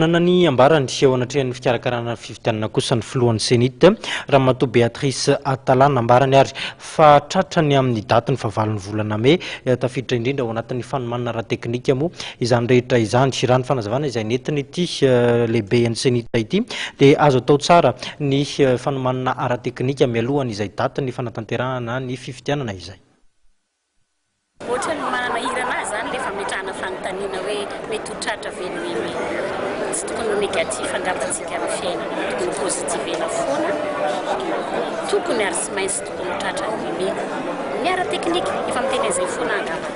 Nanana ny ambarany eo anatrehan'ny fikarakarana fifidianana kosa ny filohan'ny CENI-T, Ramatoa Béatrice Atallah. Nambarany ary fa tratra ny amin'ny daty ny fahavalon'ny volana mey, tafiditra indrindra ao anatin'ny fanomanana ara-teknika moa izany rehetra izany. Raha ny fanazavana izay nentin'ity lehiben'ny CENI-T ity dia azo atao tsara ny fanomanana ara-teknika mialohan'izay datin'ny fanatanterahana ny fifidianana izay. Ohatran'ny manahirana ahy izany ilay fametrahana fanontaniana hoe mety ho tratra ve ny meme. Tsy tokony ho négatif angamba tsika amin'ny fiainana fa tokony ho positivena foana. Tokony ary tsy maintsy tokony ho tratra ny meme. Ny ara-teknika, efa miteny an'izay foana aho angamba.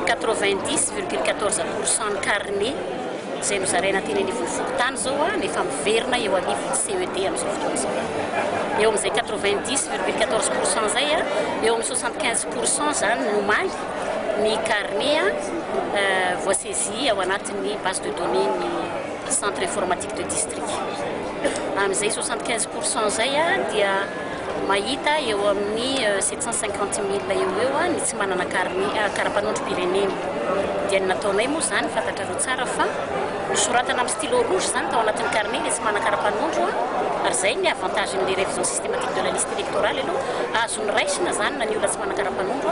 90,14 pourcent ny carnet izay nozaraina teny anivon'ny fokontany izao no efa miverina eo anivon'ny CED amin'izao fotoana izao. Eo amin'izay 90,14 pourcent izay, eo amin'ny 75 pourcent izany no omaly ny carnet voasaisie ao anatin'ny base de données ny centre informatique de district. Amin'izay 75 pourcent izay dia mahita eo amin'ny 750 000 eo eo ny tsy manana carnet karapanondrom-pirenena. Dia ny nataonay moa izany, fantatrareo tsara fa nosoratana amin'ny stylo rouge izany tao anatin'ny carnet ilay tsy manana karapanondro, ary izay ny avantage n'ilay révision systématique de la liste électorale aloha, azony raisina izany na ny olona tsy manana karapanondro,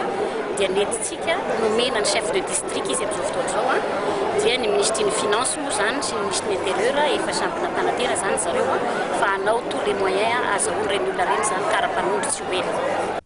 dia nentintsika nomena ny chef de district izy amin'izao fotoana izao, dia ny ministre ny finance moa izany sy ny ministre ny intérieur efa samy nampanantena izany zareo fa hanao tous les moyens ahazoana ireny olona ireny izany karapanondro tsy ho ela.